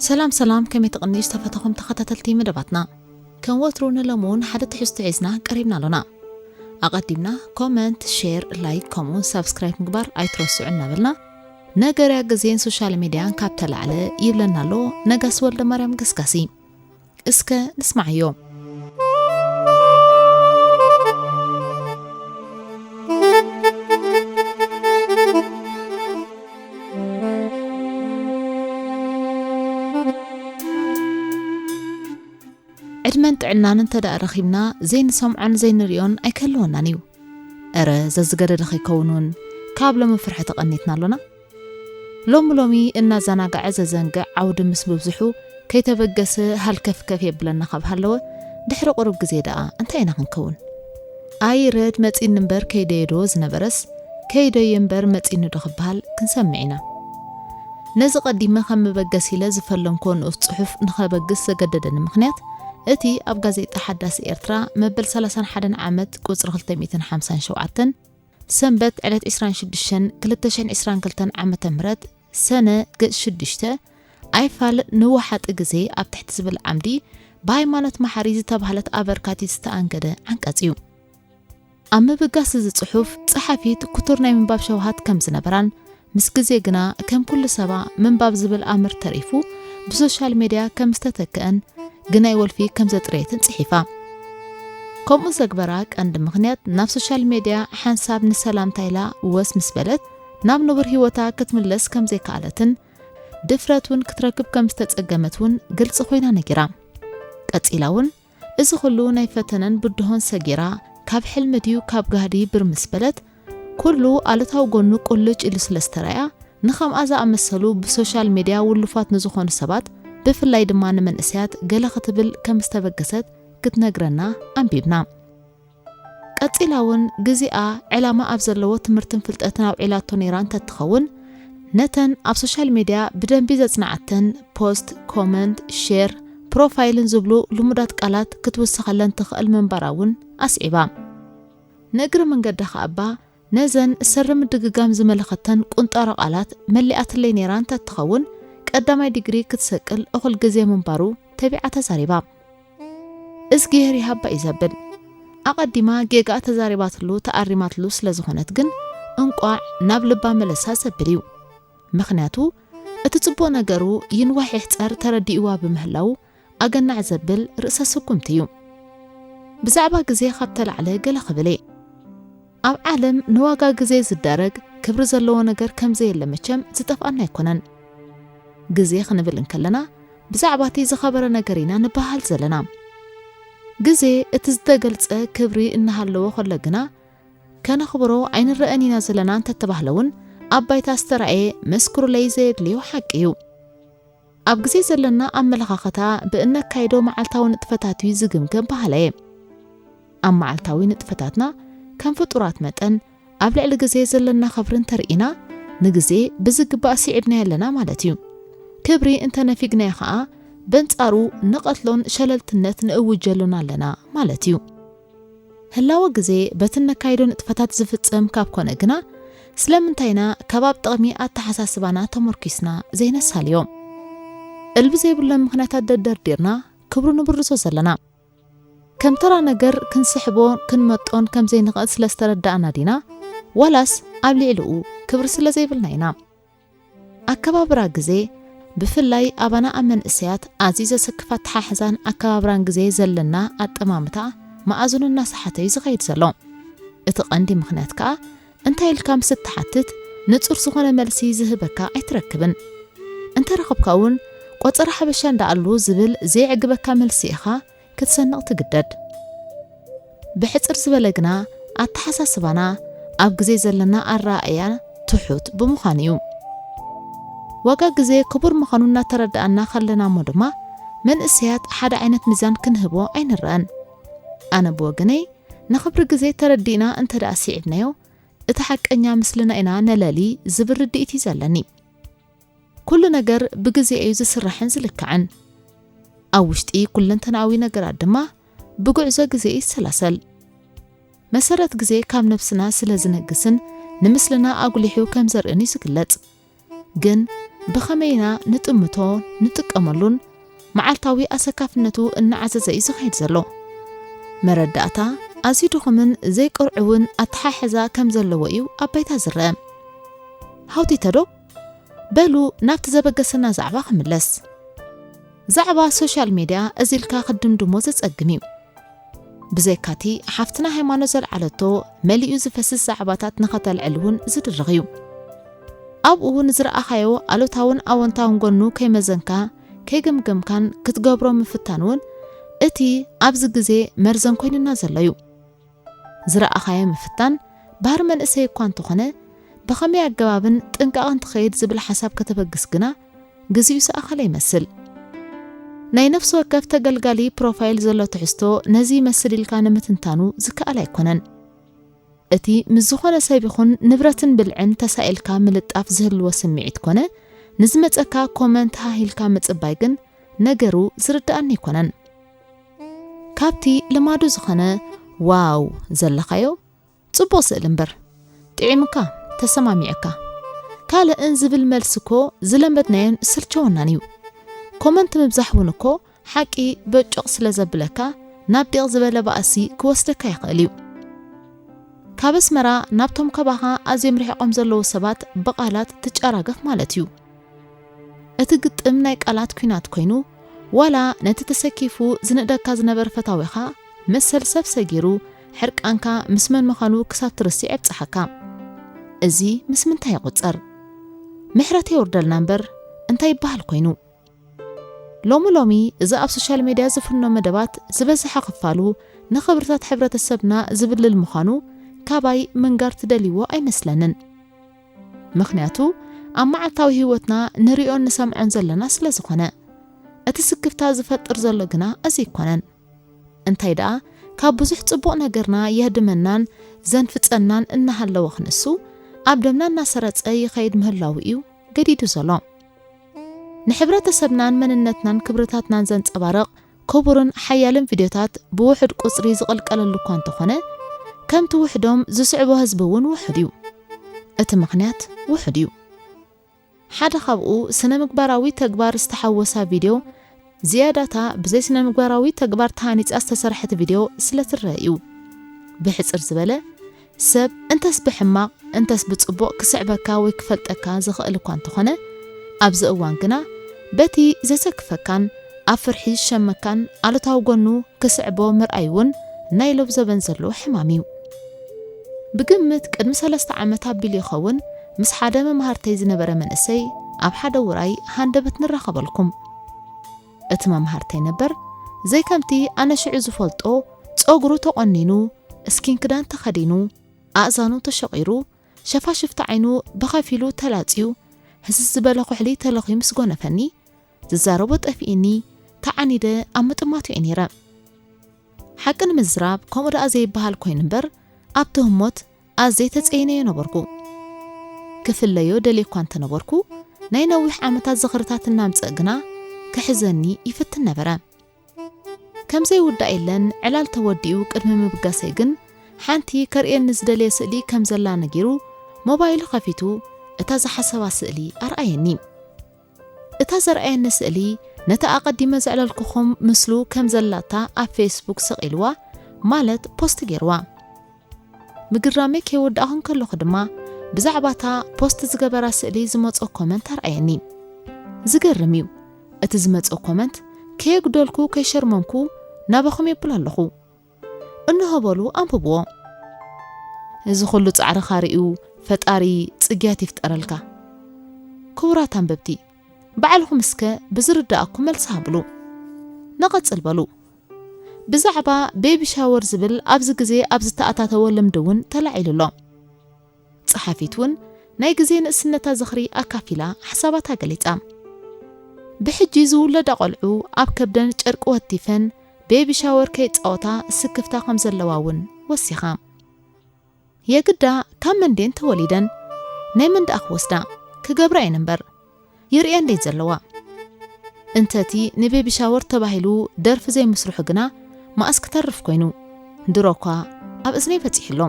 ሰላም ሰላም፣ ከመይ ትቕንዩ ዝተፈተኹም ተኸታተልቲ መደባትና? ከም ወትሩ ንሎሚ እውን ሓደ ትሕዝቶ ሒዝና ቀሪብና ኣሎና። ኣቐዲምና ኮመንት፣ ሼር፣ ላይክ ከምኡውን ሳብስክራይብ ምግባር ኣይትረስዑ እናበልና፣ ነገርያ ግዜን ሶሻል ሚድያን ካብ ተላዕለ ይብለና ኣሎ ነጋሲ ወልደ ማርያም ገስጋሲ። እስከ ንስማዓዮ። ዕድመን ጥዕናን እንተ ደኣ ረኺብና ዘይንሰምዖን ዘይንሪኦን ኣይክህልወናን እዩ። እረ ዘዝገደደ ከይከውንውን ካብ ሎሚ ፍርሒ ተቐኒትና ኣሎና። ሎሚ ሎሚ እናዘናግዐ ዘዘንግዕ ዓውዲ ምስ ምብዝሑ ከይተበገሰ ሃልከፍከፍ የብለና ካብ ሃለወ ድሕሪ ቁሩብ ግዜ ደኣ እንታይ ኢና ክንከውን? ኣይረድ መጺኒ እምበር ከይደየዶ ዝነበረስ ከይደዮ እምበር መጺኒ ዶ ክበሃል ክንሰምዕ ኢና። ነዚ ቀዲመ ከም መበገሲ ኢለ ዝፈለምኮ ንኡስ ጽሑፍ ንኸበግስ ዘገደደኒ ምኽንያት እቲ ኣብ ጋዜጣ ሓዳስ ኤርትራ መበል ሰላሳን ሓደን ዓመት ቁጽሪ ክልተ ሚእትን ሓምሳን ሸውዓተን ሰንበት ዕለት ዕስራን ሽዱሽተን ክልተ ሽሕን ዕስራን ክልተን ዓመተ ምህረት ሰነ ገጽ ሽዱሽተ ኣይፋል ንወሓጢ ግዜ ኣብ ትሕቲ ዝብል ዓምዲ ብሃይማኖት መሓሪ ዝተባህለት ኣበርካቲት ዝተኣንገደ ዓንቀጽ እዩ። ኣብ ምብጋስ እዚ ጽሑፍ ጸሓፊት ክቱር ናይ ምንባብ ሸውሃት ከም ዝነበራን ምስ ግዜ ግና ከም ኩሉ ሰባ ምንባብ ዝብል ኣምር ተሪፉ ብሶሻል ሜድያ ከም ዝተተክአን ግናይ ወልፊ ከም ዘጥረየትን ጽሒፋ። ከምኡ ዘግበራ ቀንዲ ምኽንያት ናብ ሶሻል ሜድያ ሓንሳብ ንሰላምታ ኢላ ወስ ምስ በለት ናብ ንቡር ህይወታ ክትምለስ ከም ዘይከኣለትን ድፍረት እውን ክትረክብ ከም ዝተጸገመት እውን ግልጺ ኮይና ነጊራ። ቀጺላ እውን እዚ ኩሉ ናይ ፈተነን ብድሆን ሰጊራ ካብ ሕልሚ ድዩ ካብ ጋህዲ ብር ምስ በለት ኩሉ ኣሉታዊ ጎኑ ቁልጭ ኢሉ ስለ ዝተራእያ ንኸምኣ ዝኣመሰሉ ብሶሻል ሜድያ ውሉፋት ንዝኾኑ ሰባት ብፍላይ ድማ ንመንእሰያት ገለ ክትብል ከም ዝተበገሰት ክትነግረና ኣንቢብና። ቀጺላ እውን ግዜኣ ዕላማ ኣብ ዘለዎ ትምህርትን ፍልጠትን ኣውዒላቶ ነይራ እንተትኸውን ነተን ኣብ ሶሻል ሜድያ ብደንቢ ዘጽንዓተን ፖስት፣ ኮመንት፣ ሼር፣ ፕሮፋይልን ዝብሉ ልሙዳት ቃላት ክትውስኸለን ትኽእል ምንባራ እውን ኣስዒባ። ንእግሪ መንገዳ ከኣ እባ ነዘን ሰሪ ምድግጋም ዝመለኸተን ቁንጣሮ ቃላት መሊኣትለይ ነይራ እንተትኸውን ቀዳማይ ዲግሪ ክትሰቅል እኹል ግዜ ምንባሩ ተቢዓ ተዛሪባ። እዝግሄር ይሃባ እዩ ዘብል። ኣቐዲማ ጌጋኣ ተዛሪባትሉ ተኣሪማትሉ ስለ ዝኾነት ግን እንቋዕ ናብ ልባ መለሳ ዘብል እዩ። ምኽንያቱ እቲ ጽቡቕ ነገሩ ይንዋሕ ይሕጸር ተረዲእዋ ብምህላው ኣገናዕ ዘብል ርእሰ ስጉምቲ እዩ። ብዛዕባ ግዜ ካብ ተላዕለ ገለ ክብል እየ። ኣብ ዓለም ንዋጋ ግዜ ዝዳረግ ክብሪ ዘለዎ ነገር ከም ዘየለ መቸም ዝጠፍኣና ኣይኮነን። ግዜ ክንብል እንከለና ብዛዕባ እቲ ዝኸበረ ነገር ኢና ንበሃል ዘለና። ግዜ እቲ ዝተገልጸ ክብሪ እናሃለዎ ከሎ ግና ከነኽብሮ ኣይንረአን ኢና ዘለና እንተተባህለ እውን ኣብ ባይታ ዝተራእየ መስክሩለይ ዘየድልዮ ሓቂ እዩ። ኣብ ግዜ ዘለና ኣመለኻኸታ ብእነካይዶ መዓልታዊ ንጥፈታት እዩ ዝግምገም በሃላይ እየ። ኣብ መዓልታዊ ንጥፈታትና ከም ፍጡራት መጠን ኣብ ልዕሊ ግዜ ዘለና ክብሪ እንተርኢና ንግዜ ብዝግባእ ስዒብናዮ ኣለና ማለት እዩ። ክብሪ እንተነፊግናዮ ኸኣ በንጻሩ ንቐትሎን ሸለልትነት ንእውጀሉን ኣለና ማለት እዩ። ህላወ ግዜ በቲ እነካይዶ ንጥፈታት ዝፍጸም ካብ ኮነ ግና ስለምንታይ ኢና ካብ ኣብ ጥቕሚ ኣተሓሳስባና ተመርኪስና ዘይነሳልዮ? እልቢ ዘይብሎም ምኽንያታት ደደርዲርና ክብሩ ንብርዞ ዘለና። ከም ተራ ነገር ክንስሕቦ ክንመጦን ከም ዘይንኽእል ስለ ዝተረዳእና ዲና ዋላስ ኣብ ልዕሊኡ ክብሪ ስለ ዘይብልና ኢና? ኣከባብራ ግዜ ብፍላይ ኣባና ኣብ መንእሰያት ኣዝዩ ዘሰክፍ ኣተሓሕዛን ኣከባብራን ግዜ ዘለና ኣጠማምታ መኣዝኑ እናሰሓተ እዩ ዝኸይድ ዘሎ። እቲ ቀንዲ ምኽንያት ከኣ እንታይ ኢልካ ምስ እትሓትት ንጹር ዝኾነ መልሲ ዝህበካ ኣይትረክብን። እንተ ረኸብካ እውን ቆጸራ ሓበሻ እንዳኣሉ ዝብል ዘየዕግበካ መልሲ ኢኻ ክትሰንቕ ትግደድ። ብሕጽር ዝበለ ግና ኣተሓሳስባና ኣብ ግዜ ዘለና ኣረኣእያ ትሑት ብምዃኑ እዩ። ዋጋ ግዜ ክቡር ምዃኑ እናተረዳእና ከለና እሞ ድማ መንእሰያት ሓደ ዓይነት ሚዛን ክንህቦ ኣይንረአን። ኣነ ብወገነይ ንኽብሪ ግዜ ተረዲእና እንተ ደኣ ስዒብናዮ እቲ ሓቀኛ ምስልና ኢና ነለሊ ዝብል ርድኢት እዩ ዘለኒ። ኩሉ ነገር ብግዜ እዩ ዝስራሕን ዝልካዕን። ኣብ ውሽጢ ኩለንተናዊ ነገራት ድማ ብጉዕዞ ግዜ እዩ ዝሰላሰል። መሰረት ግዜ ካብ ነብስና ስለ ዝነግስን ንምስልና ኣጉሊሑ ከም ዘርእን እዩ ዝግለጽ። ግን ብኸመይና ንጥምቶ ንጥቀመሉን መዓልታዊ ኣሰካፍነቱ እናዓዘዘ እዩ ዝኸይድ ዘሎ። መረዳእታ ኣዝዩ ድኹምን ዘይቅርዕውን ኣተሓሕዛ ከም ዘለዎ እዩ ኣብ ባይታ ዝረአ። ሃውቲተዶ? በሉ ናብቲ ዘበገሰና ዛዕባ ክምለስ። ዛዕባ ሶሻል ሜድያ እዚ ኢልካ ክድምድሞ ዘጸግም እዩ። ብዘይካቲ ሓፍትና ሃይማኖት ዘልዓለቶ መሊኡ ዝፈስስ ዛዕባታት ንኸተልዕል እውን ዝድርኽ እዩ። ኣብኡ ንዝረኣኻዮ ኣሉታውን ኣወንታውን ጎኑ ከይመዘንካ ከይገምገምካን ክትገብሮ ምፍታን እውን እቲ ኣብዚ ግዜ መርዘን ኮይንና ዘሎ እዩ። ዝረኣኻዮ ምፍታን ባህሪ መንእሰይ እኳ እንተኾነ ብኸመይ ኣገባብን ጥንቃቕን ትኸይድ ዝብል ሓሳብ ከተበግስ ግና ግዜኡ ዝኣኸለ ይመስል። ናይ ነፍሲ ወከፍ ተገልጋሊ ፕሮፋይል ዘሎ ትሕዝቶ ነዚ ይመስል ኢልካ ንምትንታኑ ዝከኣል ኣይኮነን። እቲ ምስ ዝኾነ ሰብ ይኹን ንብረትን ብልዕን ተሳኢልካ ምልጣፍ ዝህልዎ ስምዒት ኮነ ንዝመጸካ ኮመንት ሃህ ኢልካ ምጽባይ ግን ነገሩ ዝርድኣኒ ኣይኮነን። ካብቲ ልማዱ ዝኾነ ዋው ዘለኻዮ ጽቡቕ ስእሊ እምበር ጥዒምካ ተሰማሚዕካ ካልእን ዝብል መልሲ እኮ ዝለመድናዮን ስልቸወናን እዩ። ኮመንት ምብዛሕ እውን እኮ ሓቂ በጭቕ ስለ ዘብለካ ናብ ዲቕ ዝበለ ባእሲ ክወስደካ ይኽእል እዩ። ካብ ኣስመራ ናብቶም ከባኻ ኣዝዮም ርሒቖም ዘለዉ ሰባት ብቓላት ትጨራገፍ ማለት እዩ። እቲ ግጥም ናይ ቃላት ኲናት ኮይኑ ዋላ ነቲ ተሰኪፉ ዝንእደካ ዝነበረ ፈታዊኻ መሰል ሰብ ሰጊሩ ሕርቃንካ ምስ መን ምዃኑ ክሳብ ትርስዕ የብጽሓካ። እዚ ምስ ምንታይ ይቑጸር? ምሕረት የውርደልና እምበር እንታይ ይበሃል ኮይኑ? ሎሚ ሎሚ እዚ ኣብ ሶሻል ሜድያ ዝፍኖ መደባት ዝበዝሐ ክፋሉ ንኽብርታት ሕብረተሰብና ዝብልል ምዃኑ ካባይ ምንጋር ትደልይዎ ኣይመስለንን። ምኽንያቱ ኣብ መዓልታዊ ህይወትና ንሪኦን ንሰምዖን ዘለና ስለ ዝኾነ። እቲ ስክፍታ ዝፈጥር ዘሎ ግና እዚ ኣይኮነን። እንታይ ደኣ ካብ ብዙሕ ጽቡቕ ነገርና የህድመናን ዘንፍጸናን እናሃለወ ክንሱ ኣብ ደምና እናሰረጸ ይኸይድ ምህላዉ እዩ ገዲዱ ዘሎ። ንሕብረተሰብናን መንነትናን ክብርታትናን ዘንጸባርቕ ክቡርን ሓያልን ቪድዮታት ብውሑድ ቁጽሪ ዝቕልቀለሉ እኳ እንተኾነ ከምቲ ውሕዶም ዝስዕቦ ህዝቢ እውን ውሑድ እዩ። እቲ ምኽንያት ውሑድ እዩ። ሓደ ካብኡ ስነ ምግባራዊ ተግባር ዝተሓወሳ ቪድዮ ዝያዳታ ብዘይ ስነ ምግባራዊ ተግባር ተሃኒጻ ዝተሰርሐት ቪድዮ ስለ ትረአ እዩ። ብሕጽር ዝበለ ሰብ እንተስ ብሕማቕ እንተስ ብጽቡቕ ክስዕበካ ወይ ክፈልጠካ ዝኽእል እኳ እንተኾነ ኣብዚ እዋን ግና በቲ ዘሰክፈካን ኣብ ፍርሒ ዝሸመካን ኣሉታዊ ጎኑ ክስዕቦ ምርኣይ እውን ናይ ሎብ ዘበን ዘለዎ ሕማም እዩ። ብግምት ቅድሚ ሰለስተ ዓመት ኣቢሉ ይኸውን ምስ ሓደ መማህርተይ ዝነበረ መንእሰይ ኣብ ሓደ ውራይ ሃንደበት ንራኸበልኩም። እቲ መማህርተይ ነበር ዘይከምቲ ኣነ ሽዑ ዝፈልጦ ጸጉሩ ተቖኒኑ፣ ስኪን ክዳን ተኸዲኑ፣ ኣእዛኑ ተሸቒሩ፣ ሸፋሽፍቲ ዓይኑ ብኸፊሉ ተላጽዩ፣ ህስስ ዝበለ ኩሕሊ ተለኺዩ ምስ ጎነፈኒ፣ ዝዛረቦ ጠፊእኒ፣ ተዓኒደ ኣብ ምጥማቱ እየ ነይረ። ሓቂ ንምዝራብ ከምኡ ደኣ ዘይበሃል ኮይኑ እምበር ኣብቲ ህሞት ኣዝየ ተጸይነዮ ነበርኩ። ክፍለዮ ደልየ እኳ እንተነበርኩ ናይ ነዊሕ ዓመታት ዝኽርታት እናምጸእ ግና ክሕዘኒ ይፍትን ነበረ። ከም ዘይውዳእ የለን ዕላል ተወዲኡ ቅድሚ ምብጋሰይ ግን ሓንቲ ከርእየኒ ዝደለየ ስእሊ ከም ዘላ ነጊሩ ሞባይሉ ከፊቱ እታ ዝሓሰባ ስእሊ ኣርኣየኒ። እታ ዘርኣየኒ ስእሊ ነታ ኣቐዲመ ዘዕለልኩኹም ምስሉ ከም ዘላታ ኣብ ፌስቡክ ሰቒልዋ ማለት ፖስት ገይርዋ። ምግራመይ ከይወዳእኹ እንከለኹ ድማ ብዛዕባታ ፖስት ዝገበራ ስእሊ ዝመጾ ኮመንት ኣርኣየኒ። ዝገርም እዩ እቲ ዝመጾ ኮመንት ከየጉደልኩ ከይሸርመምኩ ናባኹም የብል ኣለኹ። እንሆ በሉ ኣንብብዎ። እዚ ኩሉ ጻዕርኻ ርእዩ ፈጣሪ ጽግያት ይፍጠረልካ። ክቡራት ኣንበብቲ ባዕልኹም እስከ ብዝርዳእኩም መልሲ ሃብሉ። ንቐጽል በሉ። ብዛዕባ ቤቢ ሻወር ዝብል ኣብዚ ግዜ ኣብ ዝተኣታተወ ልምዲ እውን ተላዒሉ ኣሎ። ጸሓፊት እውን ናይ ግዜ ንእስነታ ዝኽሪ ኣካፊላ ሓሳባታ ገሊጻ። ብሕጂ ዝውለዳ ቆልዑ ኣብ ከብደን ጨርቂ ወቲፈን ቤቢ ሻወር ከይጻወታ ስክፍታ ከም ዘለዋ እውን ወሲኻ። የግዳ ካብ መንዴን ተወሊደን ናይ መን ደኣ ክወስዳ ክገብራ እየን እምበር ይርእያ እንዴት ዘለዋ። እንተቲ ንቤቢ ሻወር ተባሂሉ ደርፊ ዘይምስርሑ ግና መኣስ ክተርፍ ኮይኑ ድሮ እኳ ኣብ እዝነይ በጺሑ ኣሎ።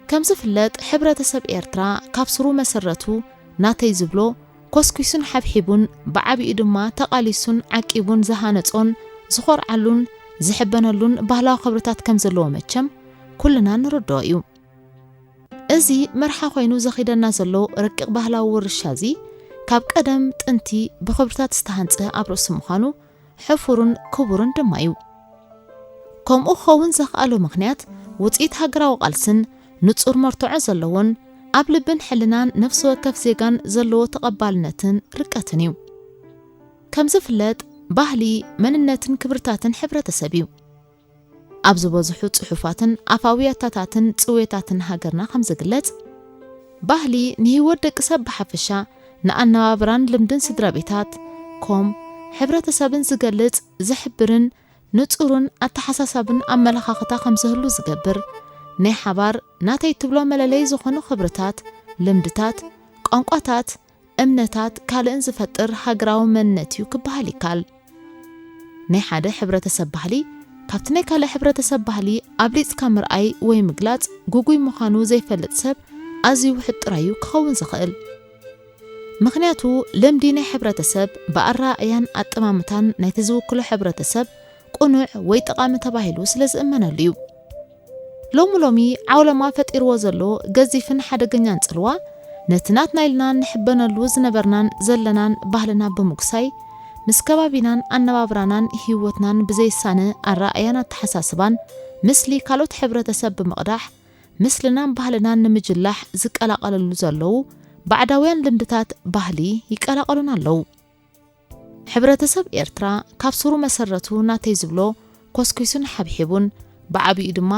ከም ዝፍለጥ ሕብረተሰብ ኤርትራ ካብ ስሩ መሰረቱ ናተይ ዝብሎ ኮስኪሱን ሓብሒቡን ብዓቢኡ ድማ ተቓሊሱን ዓቂቡን ዝሃነጾን ዝኾርዓሉን ዝሕበነሉን ባህላዊ ክብርታት ከም ዘለዎ መቸም ኩልና ንርድኦ እዩ። እዚ መርሓ ኮይኑ ዘኺደና ዘሎ ረቂቕ ባህላዊ ውርሻ እዚ ካብ ቀደም ጥንቲ ብኽብርታት ዝተሃንጸ ኣብ ርእሲ ምዃኑ ሕፉርን ክቡርን ድማ እዩ። ከምኡ ክኸውን ዘኽኣሎ ምኽንያት ውጽኢት ሃገራዊ ቃልስን ንጹር መርትዖ ዘለዎን ኣብ ልብን ሕልናን ነፍሲ ወከፍ ዜጋን ዘለዎ ተቐባልነትን ርቀትን እዩ። ከም ዝፍለጥ ባህሊ መንነትን ክብርታትን ሕብረተሰብ እዩ። ኣብ ዝበዝሑ ጽሑፋትን ኣፋዊ ኣታታትን ጽውየታትን ሃገርና ከም ዝግለጽ፣ ባህሊ ንህይወት ደቂ ሰብ ብሓፈሻ ንኣነባብራን ልምድን ስድራ ቤታት ኮም ሕብረተሰብን ዝገልጽ ዝሕብርን ንጹርን ኣተሓሳሳብን ኣመለኻኽታ ከም ዝህሉ ዝገብር ናይ ሓባር ናተይ ትብሎ መለለይ ዝኾኑ ክብርታት፣ ልምድታት፣ ቋንቋታት፣ እምነታት ካልእን ዝፈጥር ሃገራዊ መንነት እዩ ክበሃል ይከኣል። ናይ ሓደ ሕብረተሰብ ባህሊ ካብቲ ናይ ካልእ ሕብረተሰብ ባህሊ ኣብሊጽካ ምርኣይ ወይ ምግላጽ ግጉይ ምዃኑ ዘይፈልጥ ሰብ ኣዝዩ ውሑድ ጥራይ እዩ ክኸውን ዝኽእል። ምኽንያቱ ልምዲ ናይ ሕብረተሰብ ብኣረኣእያን ኣጠማምታን ናይቲ ዝውክሎ ሕብረተሰብ ቅኑዕ ወይ ጠቓሚ ተባሂሉ ስለ ዝእመነሉ እዩ። ሎሚ ሎሚ ዓውለማ ፈጢርዎ ዘሎ ገዚፍን ሓደገኛን ጽልዋ ነቲ ናትና ኢልና ንሕበነሉ ዝነበርናን ዘለናን ባህልና ብምጉሳይ ምስ ከባቢናን ኣነባብራናን ህይወትናን ብዘይሳነ ኣረኣእያን ኣተሓሳስባን ምስሊ ካልኦት ሕብረተሰብ ብምቕዳሕ ምስልናን ባህልናን ንምጅላሕ ዝቀላቐለሉ ዘለዉ ባዕዳውያን ልምድታት ባህሊ ይቀላቐሉና ኣለዉ። ሕብረተሰብ ኤርትራ ካብ ስሩ መሰረቱ ናተይ ዝብሎ ኮስኪሱን ሓብሒቡን ብዓቢኡ ድማ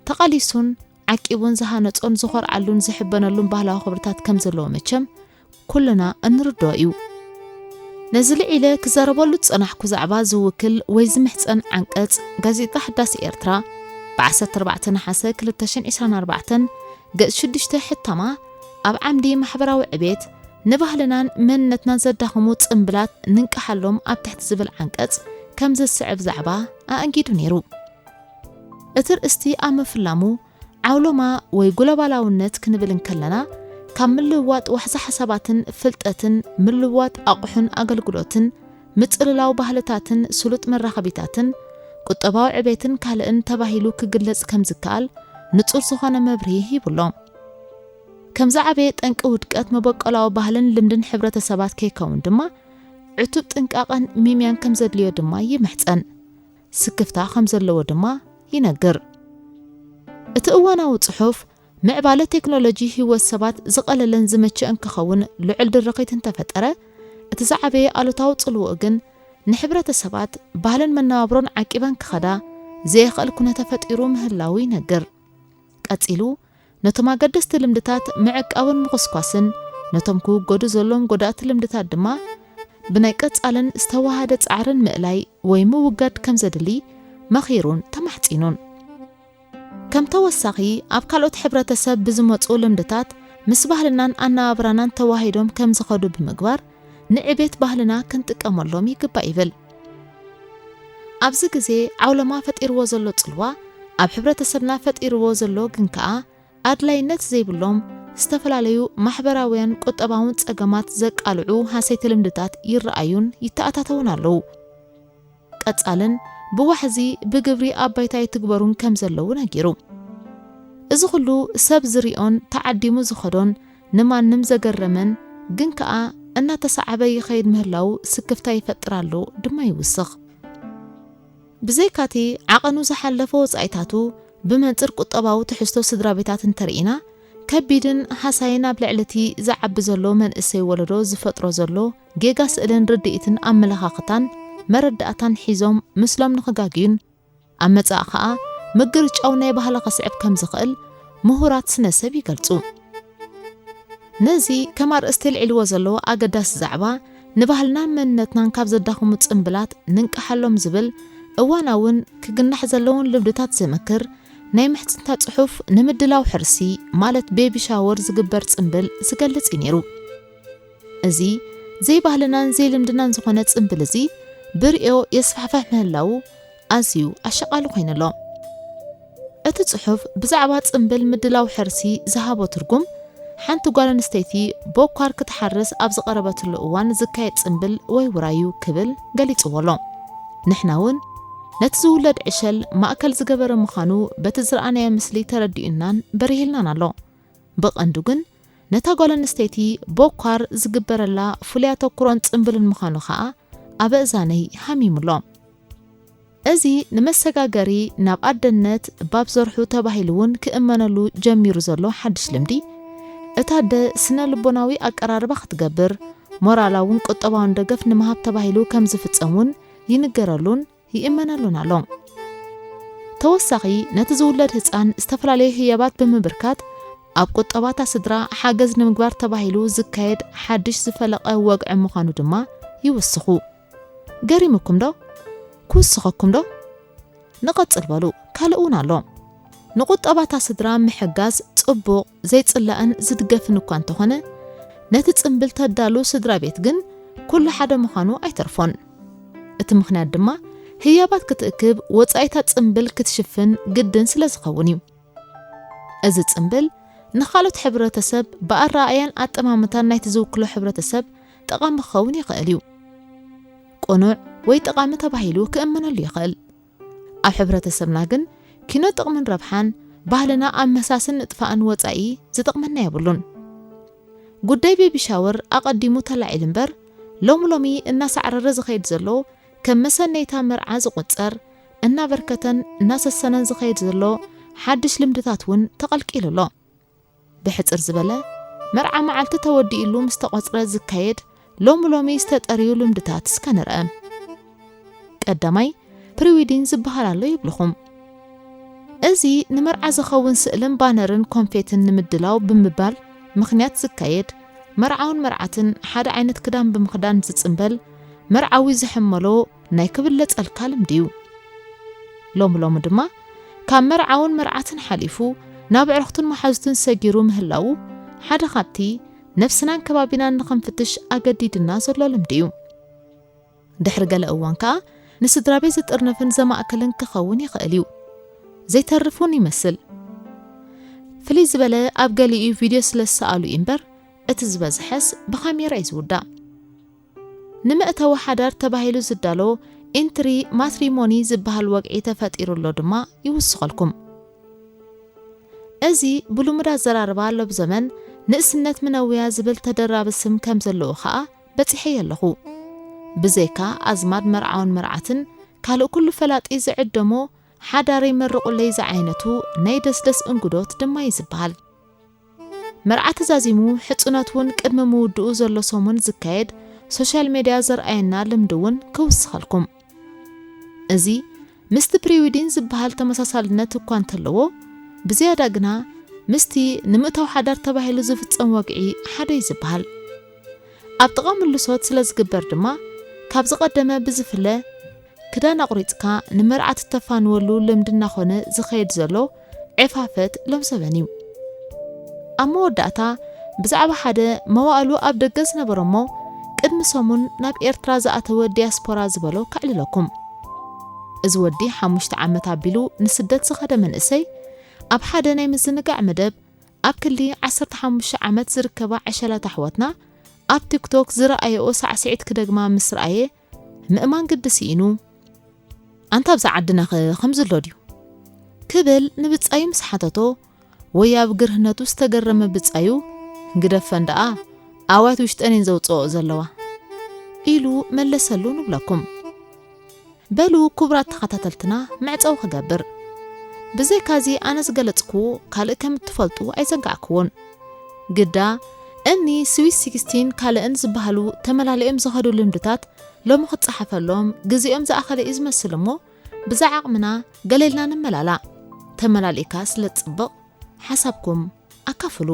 ተቓሊሱን ዓቂቡን ዝሃነጾን ዝኾርዓሉን ዝሕበነሉን ባህላዊ ክብርታት ከም ዘለዎ መቸም ኩልና እንርድኦ እዩ። ነዚ ልዒለ ክዛረበሉ ዝጸናሕኩ ዛዕባ ዝውክል ወይ ዝምሕጸን ዓንቀጽ ጋዜጣ ሓዳስ ኤርትራ ብ ዓሰርተ ኣርባዕተ ነሓሰ ክልተ ሽሕን ዕስራን ኣርባዕተን ገጽ ሽዱሽተ ሕታማ ኣብ ዓምዲ ማሕበራዊ ዕቤት ንባህልናን መንነትናን ዘዳኽሙ ጽምብላት ንንቅሓሎም ኣብ ትሕቲ ዝብል ዓንቀጽ ከም ዝስዕብ ዛዕባ ኣእንጊዱ ነይሩ። እቲ ርእስቲ ኣብ ምፍላሙ ዓውሎማ ወይ ግሎባላውነት ክንብል እንከለና ካብ ምልውዋጥ ዋሕዚ ሓሳባትን ፍልጠትን ምልውዋጥ ኣቑሑን ኣገልግሎትን ምጽልላው ባህልታትን ስሉጥ መራኸቢታትን ቁጠባዊ ዕቤትን ካልእን ተባሂሉ ክግለጽ ከም ዝከኣል ንጹር ዝኾነ መብርሂ ሂቡ ኣሎ። ከም ዝዓበየ ጠንቂ ውድቀት መበቆላዊ ባህልን ልምድን ሕብረተሰባት ከይከውን ድማ ዕቱብ ጥንቃቐን ሚምያን ከም ዘድልዮ ድማ ይምሕጸን። ስክፍታ ከም ዘለዎ ድማ ይነግር። እቲ እዋናዊ ጽሑፍ ምዕባለ ቴክኖሎጂ ህይወት ሰባት ዝቐለለን ዝመቸእን ክኸውን ልዑል ድርኺት እንተፈጠረ፣ እቲ ዝዓበየ ኣሉታዊ ጽልውኡ ግን ንሕብረተሰባት ባህልን መነባብሮን ዓቂበን ክኸዳ ዘየኽእል ኩነተ ፈጢሩ ምህላዉ ይነግር። ቀጺሉ፣ ነቶም ኣገደስቲ ልምድታት ምዕቃብን ምኹስኳስን፣ ነቶም ክውገዱ ዘሎም ጎዳእቲ ልምድታት ድማ ብናይ ቀጻልን ዝተዋሃደ ጻዕርን ምእላይ ወይ ምውጋድ ከም ዘድሊ መኺሩን ተማሕጺኑን። ከም ተወሳኺ፣ ኣብ ካልኦት ሕብረተሰብ ብዝመጹ ልምድታት ምስ ባህልናን ኣነባብራናን ተዋሂዶም ከም ዝኸዱ ብምግባር፣ ንዕቤት ባህልና ክንጥቀመሎም ይግባእ ይብል። ኣብዚ ግዜ ዓውለማ ፈጢርዎ ዘሎ ጽልዋ፣ ኣብ ሕብረተሰብና ፈጢርዎ ዘሎ ግን ከኣ ኣድላይነት ዘይብሎም ዝተፈላለዩ ማሕበራውያን ቁጠባውን ጸገማት ዘቃልዑ ሃሰይቲ ልምድታት ይረኣዩን ይተኣታተውን ኣለዉ። ቀጻልን ብዋሕዚ ብግብሪ ኣብ ባይታ ይትግበሩን ከም ዘለዉ ነጊሩ። እዚ ኹሉ ሰብ ዝሪኦን ተዓዲሙ ዝኸዶን ንማንም ዘገረመን ግን ከኣ እናተሰዓበ ይኸይድ ምህላዉ ስክፍታ ይፈጥር ኣሎ ድማ ይውስኽ። ብዘይካቲ ዓቐኑ ዝሓለፈ ወጻኢታቱ ብመንጽር ቁጠባዊ ትሕዝቶ ስድራ ቤታት እንተርኢና፣ ከቢድን ሃሳይን ኣብ ልዕሊ እቲ ዝዓቢ ዘሎ መንእሰይ ወለዶ ዝፈጥሮ ዘሎ ጌጋ ስእልን ርድኢትን ኣመለኻኽታን መረዳእታን ሒዞም ምስሎም ንኽጋግዩን ኣብ መጻኢ ኸኣ ምግርጫው ናይ ባህሊ ከስዕብ ከም ዝኽእል ምሁራት ስነ ሰብ ይገልጹ። ነዚ ከም ኣርእስቲ ኣልዒልዎ ዘሎ ኣገዳሲ ዛዕባ ንባህልናን መንነትናን ካብ ዘዳኽሙ ጽምብላት ንንቅሓሎም ዝብል እዋናውን ክግናሕ ዘለዎን ልምድታት ዝምክር ናይ ምሕጽንታ ጽሑፍ ንምድላው ሕርሲ ማለት ቤቢ ሻወር ዝግበር ጽምብል ዝገልጽ እዩ ነይሩ። እዚ ዘይባህልናን ዘይልምድናን ዝኾነ ጽምብል እዚ ብርእዮ የስፋሕፋሕ ምህላዉ ኣዝዩ ኣሸቓሊ ኮይኑ ኣሎ። እቲ ጽሑፍ ብዛዕባ ጽምብል ምድላው ሕርሲ ዝሃቦ ትርጉም ሓንቲ ጓል ኣንስተይቲ ቦኳር ክትሓርስ ኣብ ዝቐረበትሉ እዋን ዝካየድ ጽምብል ወይ ውራይ እዩ ክብል ገሊጽዎ ኣሎ። ንሕና እውን ነቲ ዝውለድ ዕሸል ማእከል ዝገበረ ምዃኑ በቲ ዝረኣናዮ ምስሊ ተረዲኡናን በሪህልናን ኣሎ። ብቐንዱ ግን ነታ ጓል ኣንስተይቲ ቦኳር ዝግበረላ ፍሉይ ኣተኩሮን ጽምብልን ምዃኑ ኸኣ ኣብ ኣእዛነይ ሃሚሙ ኣሎ። እዚ ንመሰጋገሪ ናብ ኣደነት ባብ ዘርሑ ተባሂሉ እውን ክእመነሉ ጀሚሩ ዘሎ ሓድሽ ልምዲ፣ እታ ኣደ ስነ ልቦናዊ ኣቀራርባ ክትገብር፣ ሞራላውን ቁጠባውን ደገፍ ንምሃብ ተባሂሉ ከም ዝፍጸም እውን ይንገረሉን ይእመነሉን ኣሎ። ተወሳኺ፣ ነቲ ዝውለድ ህጻን ዝተፈላለዩ ህያባት ብምብርካት፣ ኣብ ቁጠባታ ስድራ ሓገዝ ንምግባር ተባሂሉ ዝካየድ ሓድሽ ዝፈለቐ ወግዒ ምዃኑ ድማ ይውስኹ። ገሪሙኩም ዶ? ክውስኸኩም ዶ? ንቐጽል በሉ፣ ካልእ እውን ኣሎ። ንቁጠባታ ስድራ ምሕጋዝ ጽቡቕ፣ ዘይጽላእን ዝድገፍን እኳ እንተኾነ፣ ነቲ ጽምብል ተዳሉ ስድራ ቤት ግን ኩሉ ሓደ ምዃኑ ኣይተርፎን። እቲ ምኽንያት ድማ፣ ህያባት ክትእክብ፣ ወጻኢታት ጽምብል ክትሽፍን ግድን ስለ ዝኸውን እዩ። እዚ ጽምብል ንኻልኦት ሕብረተሰብ ብኣረኣእያን ኣጠማምታን ናይቲ ዝውክሎ ሕብረተሰብ ጠቓሚ ክኸውን ይኽእል እዩ። ቅኑዕ ወይ ጠቓሚ ተባሂሉ ክእመነሉ ይኽእል። ኣብ ሕብረተሰብና ግን ኪኖ ጥቕምን ረብሓን ባህልና ኣብ ምህሳስን ምጥፋእን ወጻኢ ዝጠቕመና የብሉን። ጉዳይ ቤቢ ሻወር ኣቐዲሙ ተላዒሉ እምበር፣ ሎሚ ሎሚ እናሳዕረረ ዝኸይድ ዘሎ፣ ከም መሰነይታ መርዓ ዝቑጸር፣ እናበርከተን እናሰሰነን ዝኸይድ ዘሎ ሓድሽ ልምድታት እውን ተቐልቂሉ ኣሎ። ብሕጽር ዝበለ፣ መርዓ መዓልቲ ተወዲእሉ ምስ ተቖጽረ ዝካየድ ሎሚ ሎሚ ዝተጠርዩ ልምድታት እስከ ንርአ። ቀዳማይ፣ ፕሪዊዲን ዝበሃል ኣሎ ይብልኹም። እዚ ንመርዓ ዝኸውን ስእልን ባነርን ኮንፌትን ንምድላው ብምባል ምኽንያት ዝካየድ፣ መርዓውን መርዓትን ሓደ ዓይነት ክዳን ብምኽዳን ዝጽምበል፣ መርዓዊ ዝሕመሎ ናይ ክብለጸልካ ልምዲ እዩ። ሎሚ ሎሚ ድማ ካብ መርዓውን መርዓትን ሓሊፉ ናብ ኣዕሩኽቱን መሓዙቱን ሰጊሩ ምህላዉ ሓደ ካብቲ ነብስናን ከባቢናን ንኽንፍትሽ ኣገዲድና ዘሎ ልምዲ እዩ። ድሕሪ ገለ እዋን ከኣ ንስድራ ቤት ዝጥርንፍን ዘማእክልን ክኸውን ይኽእል እዩ። ዘይተርፍ እውን ይመስል። ፍልይ ዝበለ ኣብ ገሊኡ ቪድዮ ስለ ዝሰኣሉ እዩ እምበር፣ እቲ ዝበዝሐስ ብኻሜራ እዩ ዝውዳእ። ንመእተዊ ሓዳር ተባሂሉ ዝዳሎ ኢንትሪ ማትሪሞኒ ዝበሃል ወግዒ ተፈጢሩ ኣሎ ድማ ይውስኸልኩም። እዚ ብልሙድ ኣዘራርባ ሎብ ዘመን ንእስነት ምነውያ ዝብል ተደራቢ ስም ከም ዘለዎ ኸኣ በጺሐዮ ኣለኹ። ብዘይካ ኣዝማድ መርዓውን መርዓትን ካልእ ኩሉ ፈላጢ ዝዕደሞ ሓዳረይ መርቑለይ ዝዓይነቱ ናይ ደስደስ እንግዶት ድማ እዩ ዝበሃል። መርዓ ተዛዚሙ ሕጽኖት እውን ቅድሚ ምውድኡ ዘሎ ሰሙን ዝካየድ ሶሻል ሜድያ ዘርኣየና ልምዲ እውን ክውስኸልኩም። እዚ ምስቲ ፕሪዊዲን ዝበሃል ተመሳሳልነት እኳ እንተለዎ፣ ብዝያዳ ግና ምስቲ ንምእታው ሓዳር ተባሂሉ ዝፍጸም ወግዒ ሓደ እዩ ዝበሃል። ኣብ ጥቓ ምልሶት ስለ ዝግበር ድማ፣ ካብ ዝቐደመ ብዝፍለ፣ ክዳን ኣቑሪጽካ ንመርዓት እተፋንወሉ ልምዲ እናኾነ ዝኸይድ ዘሎ ዒፋፈት ሎም ዘበን እዩ። ኣብ መወዳእታ፣ ብዛዕባ ሓደ መዋእሉ ኣብ ደገ ዝነበረ እሞ ቅድሚ ሰሙን ናብ ኤርትራ ዝኣተወ ዲያስፖራ ዝበሎ ከዕልለኩም። እዚ ወዲ ሓሙሽተ ዓመት ኣቢሉ ንስደት ዝኸደ መንእሰይ፣ ኣብ ሓደ ናይ ምዝንጋዕ መደብ ኣብ ክሊ ዓሰርተ ሓሙሽተ ዓመት ዝርከባ ዕሸላት ኣሕዋትና ኣብ ቲክቶክ ዝረኣየኦ ሳዕስዒት ክደግማ ምስ ረኣየ ምእማን ግዲ ስኢኑ፣ "ኣንታ ኣብዛ ዓድናኸ ከምዚ ኣሎ ድዩ?" ክብል ንብጻዩ ምስ ሓተቶ፣ ወይ ኣብ ግርህነቱ ዝተገረመ ብጻዩ፣ "ግደፈን ደኣ፣ ኣዋት ውሽጠን እየን ዘውጽኦ ዘለዋ" ኢሉ መለሰሉ ንብለኩም። በሉ ክቡራት ተኸታተልትና፣ መዕጸዊ ክገብር። ብዘይካዚ ኣነ ዝገለጽኩዎ ካልእ ከም እትፈልጡ ኣይዘንጋዕክዎን። ግዳ እምኒ ስዊት ሲክስቲን ካልእን ዝበሃሉ ተመላሊኦም ዝኸዱ ልምድታት ሎሚ ክጸሓፈሎም ግዜኦም ዝኣኸለ እዩ ዝመስል እሞ፣ ብዛ ዓቕምና ገለ ኢልና ንመላላእ። ተመላሊእካ ስለ ትጽብቕ ሓሳብኩም ኣካፍሉ።